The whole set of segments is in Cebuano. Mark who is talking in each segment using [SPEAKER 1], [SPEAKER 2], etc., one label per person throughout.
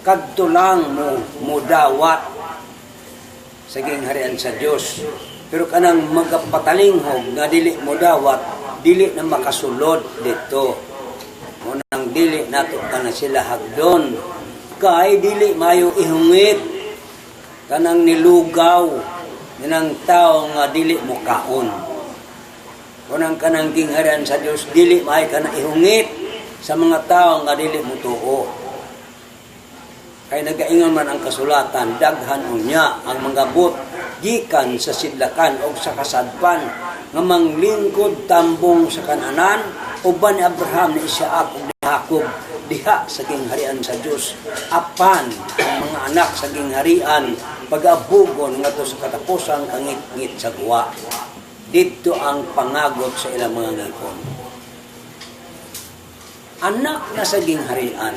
[SPEAKER 1] Kadto lang mo mudawat sa gingharian sa Dios. Pero kanang magapatalinghog nga dili mo dawat, dili na makasulod dito. Munang dili nato kana sila hagdon. Kay dili mayo ihungit kanang nilugaw nang tao nga dili mo kaon. Kunang kanang gingharian sa Dios, dili may kana ihungit sa mga tao nga dili mo tuo. Kay nagaingon man ang kasulatan, daghan unya ang mga but gikan sa sidlakan o sa kasadpan nga manglingkod tambong sa kananan uban ni Abraham, ni Isaac ug ni Jacob diha sa gingharian sa Dios. Apan ang mga anak sa gingharian pag-abugon ngadto sa katapusang kangitngit sa guwa. Didto ang pangagot sa ilang mga ngipon. Anak na sa gingharian.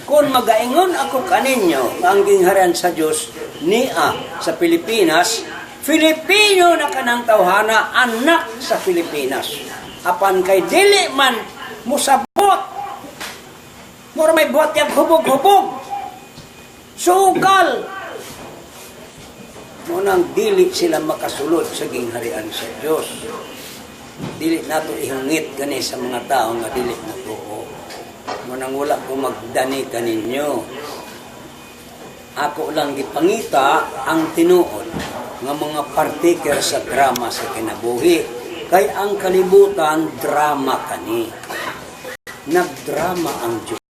[SPEAKER 1] Kung magaingon ako kaninyo nga ang gingharian sa Dios nia sa Pilipinas, Filipino na kanang tawhana, anak sa Pilipinas. Apan kay dili man musabot, mura may buhat yang hubog-hubog, sugal, munang dili sila makasulod sa gingharian sa Dios. Dili nato ihungit gani sa mga tao nga dili motuo. Munang wala ko magdani kaninyo. Ako lang gipangita ang tinuod nga mga partaker sa drama sa kinabuhi. Kay ang kalibutan, drama kani. Nagdrama ang Diyos.